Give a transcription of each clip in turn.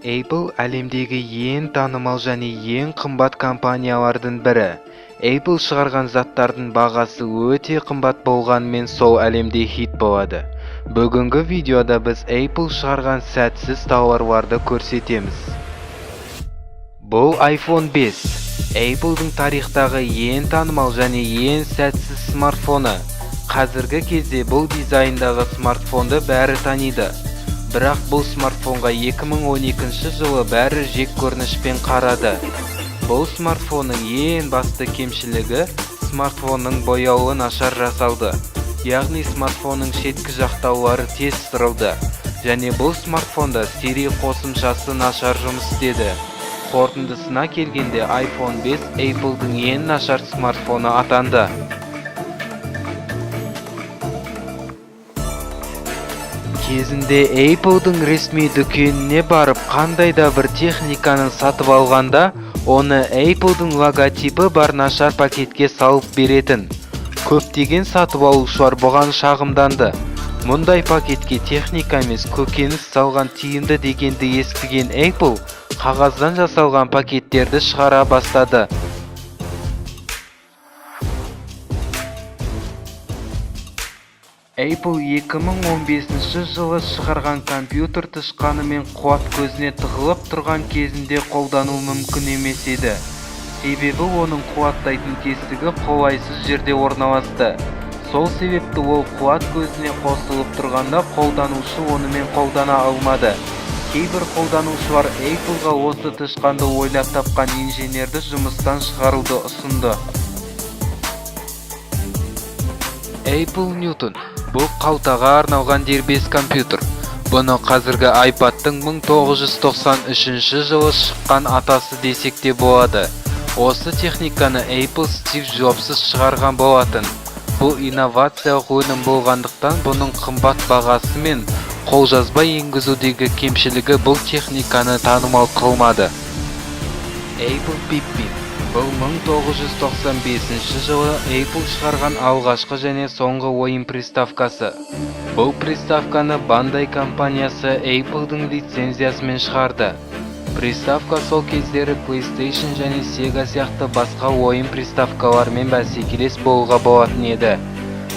Apple әлемдегі ең танымал және ең қымбат компаниялардың бірі. Apple шығарған заттардың бағасы өте қымбат болғанымен, сол әлемде хит болады. Бүгінгі видеода біз Apple шығарған сәтсіз тауарларды көрсетеміз. Бұл iPhone 5. Apple'дың тарихтағы ең танымал және ең сәтсіз смартфоны. Қазіргі кезде бұл дизайндағы смартфонды бәрі таниды. Бірақ бұл смартфонға 2012 жылы бәрі жек көрінішпен қарады. Бұл смартфонның ең басты кемшілігі — смартфонның бояуы нашар жасалды. Яғни смартфонның шеткі жақтаулары тез сырылды. Және бұл смартфонда Siri қосымшасы нашар жұмыс істеді. Қорытындысына келгенде, iPhone 5 Apple'дың ең нашар смартфоны атанды. Кезінде Apple'дың ресми дүкеніне барып, қандай да бір техниканы сатып алғанда, оны Apple'дың логотипі бар нашар пакетке салып беретін. Көптеген сатып алушылар бұған шағымданды. Мұндай пакетке техника емес, көкөніс салған тиімді дегенді естіген Apple қағаздан жасалған пакеттерді шығара бастады. Apple 2015 жылы шығарған компьютер тышқанымен қуат көзіне тығылып тұрған кезінде қолдану мүмкін емес еді. Себебі оның қуаттайтын тесігі қолайсыз жерде орналасты. Сол себепті ол қуат көзіне қосылып тұрғанда қолданушы онымен қолдана алмады. Кейбір қолданушылар Appleға осы тышқанды ойлап тапқан инженерді жұмыстан шығаруды ұсынды. Apple Newton — бұл қалтаға арналған дербес компьютер. Бұны қазіргі iPadтың 1993 жылы шыққан атасы десек те болады. Осы техниканы Apple Стив Джобссыз шығарған болатын. Бұл инновациялық өнім болғандықтан, бұның қымбат бағасы мен қолжазба енгізудегі кемшілігі бұл техниканы танымал қылмады. Apple Pippin — бұл 1995 жылы Apple шығарған алғашқы және соңғы ойын приставкасы. Бұл приставканы Bandai компаниясы Apple'дың лицензиясымен шығарды. Приставка сол кездері PlayStation және Sega сияқты басқа ойын приставкаларымен бәсекелес болуға болатын еді.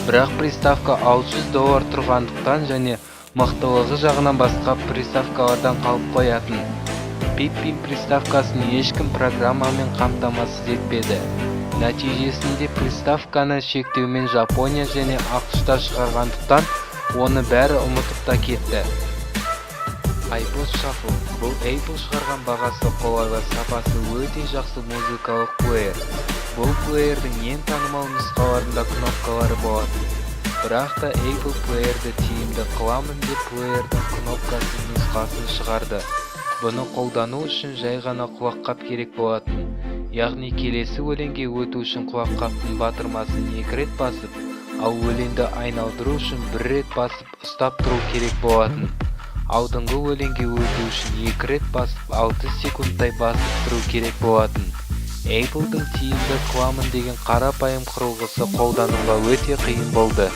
Бірақ приставка 600 доллар тұрғандықтан және мықтылығы жағынан басқа приставкалардан қалып қоятын. Pippin приставкасын ешкім программамен қамтамасыз етпеді. Нәтижесінде приставканы шектеумен Жапония және АҚШ-та шығарғандықтан, оны бәрі ұмытып та кетті. iPod Shuffle — бұл Apple шығарған бағасы қолайлы, сапасы өте жақсы музыкалық плеер. Бұл плеердің ең танымал нұсқаларында кнопкалары болатын. Бірақ та Apple плеерді тиімді қыламын деп, плеердің кнопкасыз нұсқасын шығарды. Бұны қолдану үшін жай ғана құлаққап керек болатын. Яғни келесі өлеңге өту үшін құлаққаптың батырмасын екі рет басып, ал өлеңді айналдыру үшін бір рет басып ұстап тұру керек болатын. Алдыңғы өлеңге өту үшін екі рет басып, 6 секундтай басып тұру керек болатын. Apple'дың тиімді қыламын деген қарапайым құрылғысы қолдануға өте қиын болды.